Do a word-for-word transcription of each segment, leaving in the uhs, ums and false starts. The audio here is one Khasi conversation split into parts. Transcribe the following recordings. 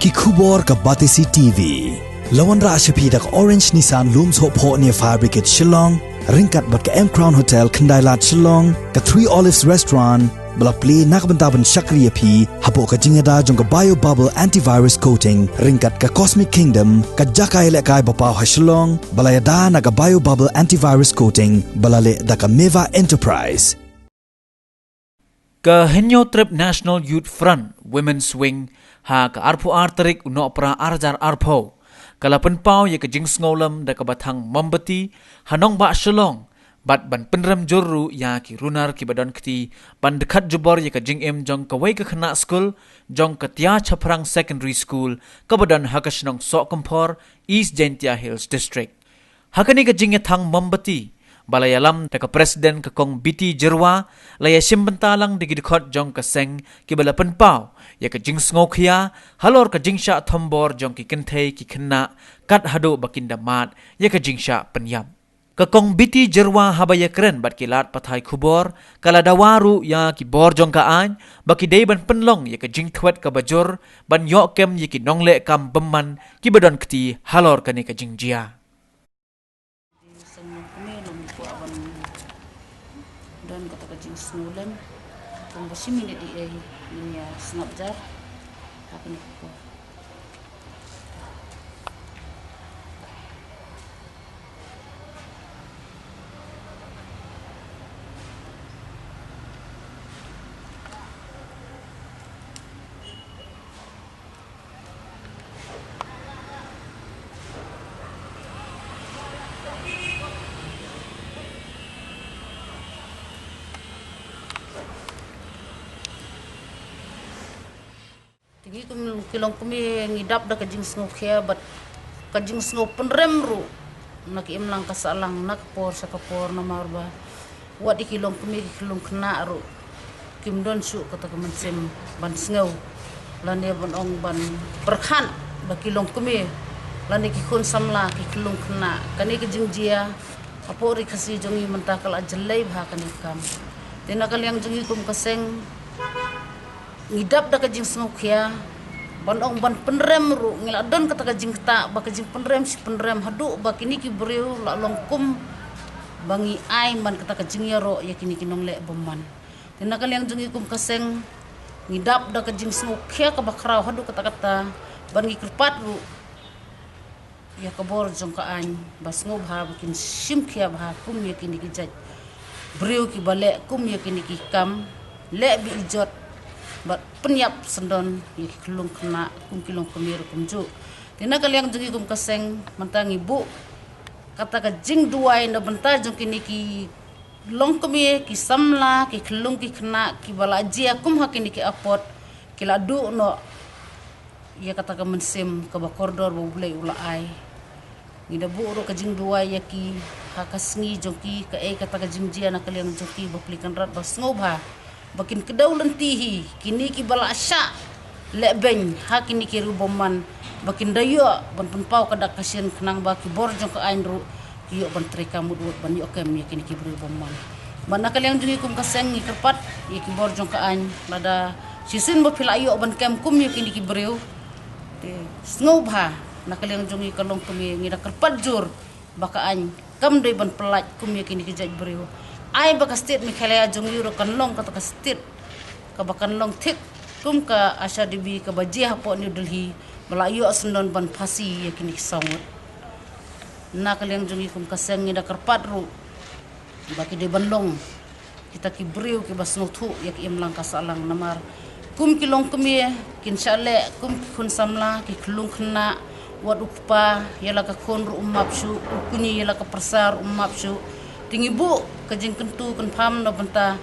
I khubor ka Batesi T V. La wanrah sha phi da ka Orange Nissan Lum Sohphoh near Fire Brigade Shillong, ryngkat bad ka M Crown Hotel Khyndai Lad Shillong, ka Three Olives Restaurant, ba la plie na ka bynta ban shakri ïa phi hapoh ka jingïada jong ka Bio Bubble Antivirus Coating, ryngkat ka Cosmic Kingdom, ka jaka ïalehkai ba paw ha Shillong, ba la ïada na ka Bio Bubble Antivirus Coating, ba la leh da ka Meva Enterprise. Ka Hynñiewtrep National Youth Front Women's Wing ha ka arphew ar tarik u Nohprah ar hajar arphew, ka la pynpaw ïa ka jingsngewlem da kaba thang mombati ha nongbah Shillong, bad ban pynrem jur ruh ïa ki runar kiba don kti ban dkhat jubor ïa ka jingim jong kawei ka khynnah skul jong ka Tia Chaphrang Secondary School, kaba don ha ka shnong Sohkymphor, East Jaintia Hills District. Ha kane ka jingïathang mombati ba la ïalam da ka President ka Kong Biti Jyrwa, la ïashim bynta lang da ki dkhot jong ka seng kiba la pynpaw ïa ka jingsngewkhia halor ka jingshah thombor jong ki kynthei ki khynnah, kat haduh ba kin da mad ïa ka jingshah pynïap. Ka Kong Biti Jyrwa haba ïakren bad ki lad pathai khubor, ka la dawa ruh ïa ki bor jong ka aiñ ba ki dei ban pynlong ïa ka jingthwet kaba jur ban ïoh kem ïa ki nongleh kam bymman kiba don kti halor kane ka jingjia. Seng nongkmie, nongkmie kwah ban don kata ka jingsngewlem. Tang ba shi minit ïa ngin ïa sngap jar. Ha kane ka por. Te ngi kum ki longkmie ngi dap da ka jingsngewkhia bad ka jingsngew pynrem ruh na ka imlang ka sahlang, na ka por sha ka por, namar ba wat ïa ki longkmie ki khyllung khynnah ruh kim don shuh kata ka mynsiem ban sngew lane ban ong ban pyrkhat ba ki longkmie lane ki khun samla ki khyllung khynnah. Kane ka jingjia hapoh Ri Khasi jong ngi mynta ka la jyllei bha kane ka kam. Te na ka liang jong ngi kum ka seng ngi dap da ka jingsngewkhia ban ong ban pynrem ruh, ngi la don kata ka jingktah ba ka jingpynrem shi pynrem haduh ba kine ki briew la long kum ba ngi ai man kata ka jingïaroh ïa kine ki nongleh bymman. Te na ka liang jong ngi kum ka seng ngi dap da ka jingsngewkhia kaba khraw haduh katta katta, ban ngi kyrpad ruh ïa ka bor jong ka aiñ ba sngewbha ba kin shim khia bha kum ïa kine ki jait briew kiba leh kum ïa kine ki kam leh bejot bad pynïap syndon ïa ki khyllung khynnah kum ki longkmie ruh kumjuh. Te na ka liang jong ngi kum ka seng mynta ngi buh kata ka jingduwai na bynta jong kine ki longkmie, ki samla, ki khyllung ki khynnah kiba la jia kum ha kine ki apot, ki la duh noh ïa kata ka mynsiem kaba kordor ba U Blei u la ai. Ngi da buh ruh ka jingduwai ïa ki ha ka sngi jong ki, kaei kata ka jingjia na ka liang jong ki, ba plie kynrad ba sngewbha ba kin kdew lynti hi kine kiba la shah lehbeiñ ha kine ki briew bymman, ba kin da ïoh ban pynpaw ka dak ka shin khnang ba ki bor jong ka aiñ ruh ki ïoh ban treikam mut mut ban ïoh kem ïa kine ki briew bymman. Bad na ka liang jong ngi kum ka seng ngi kyrpad ïa ki bor jong ka aiñ, lada shisien ba phi la ïoh ban kem kum ïa kine ki briew, te sngewbha na ka liang jong ngi ka longkmie ngi da kyrpad jur ba ka aiñ kam dei ban pyllait kum ïa kine ki jait briew. Ai ba ka state Meghalaya jong ngi ruh kan long kata ka state kaba kan long thik kum ka Asha Devi kaba jia hapoh New Delhi, ba la ïoh syndon ban phasi ïa kine ki saw ngut. Na ka liang jong ngi kum ka seng ngi da kyrpad ruh ba ki dei ban long kita ki briew kiba sngewthuh ïa ka imlang ka sahlang, namar kum ki longkmie kin shah leh kum ki khun samla, ki khyllung khynnah, wat u kpa ïa la ka khun ruh um map shuh, u kñi ïa la ka pyrsa ruh um map shuh. Te ngi buh ka jingkyntu kynpham na bynta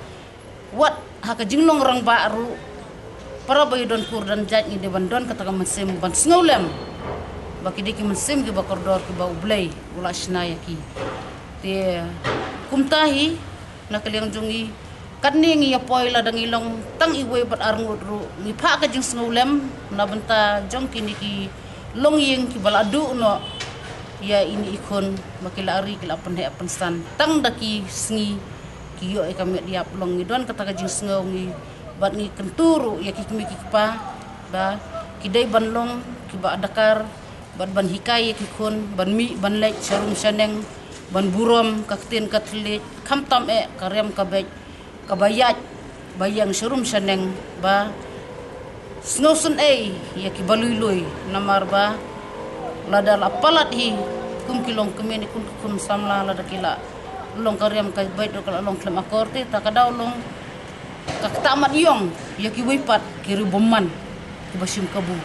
wat ha ka jinglong rangbah ruh, para ba ïa don kur don jait ngi dei ban don kata ka mynsiem ban sngewlem ba ki dei ki mynsiem kiba kordor kiba U Blei u la shna ïa ki. Te kumta hi na ka liang jong ngi, katne ngi ïa poi lada ngi long tang iwei bad arngut ruh, ngi phah ka jingsngewlem na bynta jong kine ki longïing kiba la duh noh ïa ine i khun, ba ki la ri ki la pynheh pynsan tang da ki sngi, ki ïoh ïa ka met ïap. Long ngi don kata ka jingsngew ngi bad ngi kyntu ruh ïa ki kmie ki kpa ba Ki dei ban long kiba adakar bad ban hikai ïa ki khun ban mih ban leit sha rum sha neng, ban burom ka ktien ka thylliej, khamtam eh ka riam ka beit kaba ïaid ba ïeng sha rum sha neng, ba sngewsynei ïa kiba lui lui. Namar ba lada la palat hi kum ki longkmie ne kum ki khun samla, lada ki la long ka riam ka beit ruh, ka la long khlem akor, te ta ka daw long ka ktah mat ïong ïa kiwei pat ki riewbymman kiba shim kabu.